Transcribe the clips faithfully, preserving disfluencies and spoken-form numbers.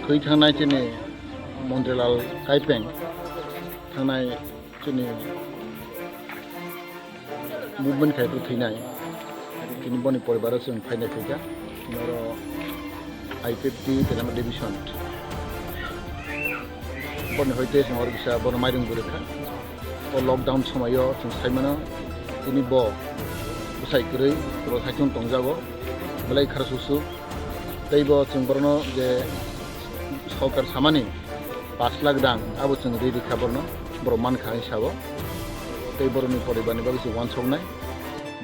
Thwi thangnai chini Montrilal Kaipeng, thangnai chini movement khai thwinai, chini boni poribaro chwng phainai phaikha, chini oro I P F T Telama Division. Boni hoite chwng oro kisa bono mairung bwrwkha. O lockdown somoio chwng saimano, chini bo bwsai kwrwi, bo saichung tongjago, belai khara susu. Tei bo chwng borokno je sorkar samani pash lakh rang, abo chwng ri rikha borokno, borok mankha hinwi sabo. Tei borokni poribarni bagwi chwng uansuknai.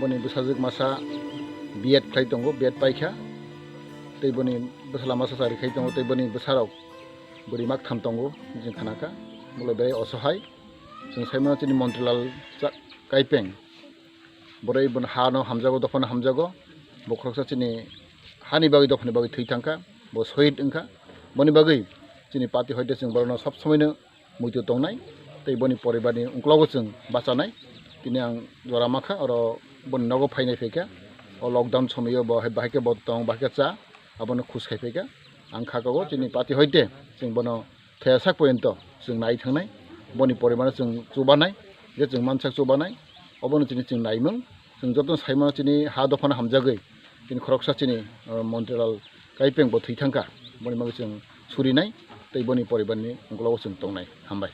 Boni bwsajwk masa B Ed khlai tongo, B Ed paikha. Tei boni bwsala masa chari khai tongo, tei boni bwsarok bwrwi maktham tongo, chwng khnakha. Bolai belai osohai. Chwng saimano chini Montrilal cha-, Kaipeng. Borok bono hano hamjago, dophano hamjago. Bo khoroksa chini hani bagwi, dophani bagwi thwi thangkha. Bo sohid wngkha. Boni bagwi chini party hoite chwng borokno sob somoino muitu tongnai. Tei boni poribarni ungklogo chwng bachanai. Tini ang jora makha, oro boni nogo phainai phaikha. O lockdown somoio bo hai bahai khe bo tong, bahai khe cha. Abono khus khai phaikha. Ang kha kogo chini party hoite chwng bono thaya sak porjonto chwng nai thangnai, boni poribarno chwng chubanai, je chwng mansak chubanai, obono chini chwng naimung, chwng jotono saimano chini ha dophano hamjagwi, chini khoroksa chini, o, Montrilal Kaipeng bo thwi thangkha, boni bagwi chwng surinai, tei boni poribarni ungkologo chwng tongnai. Hambai.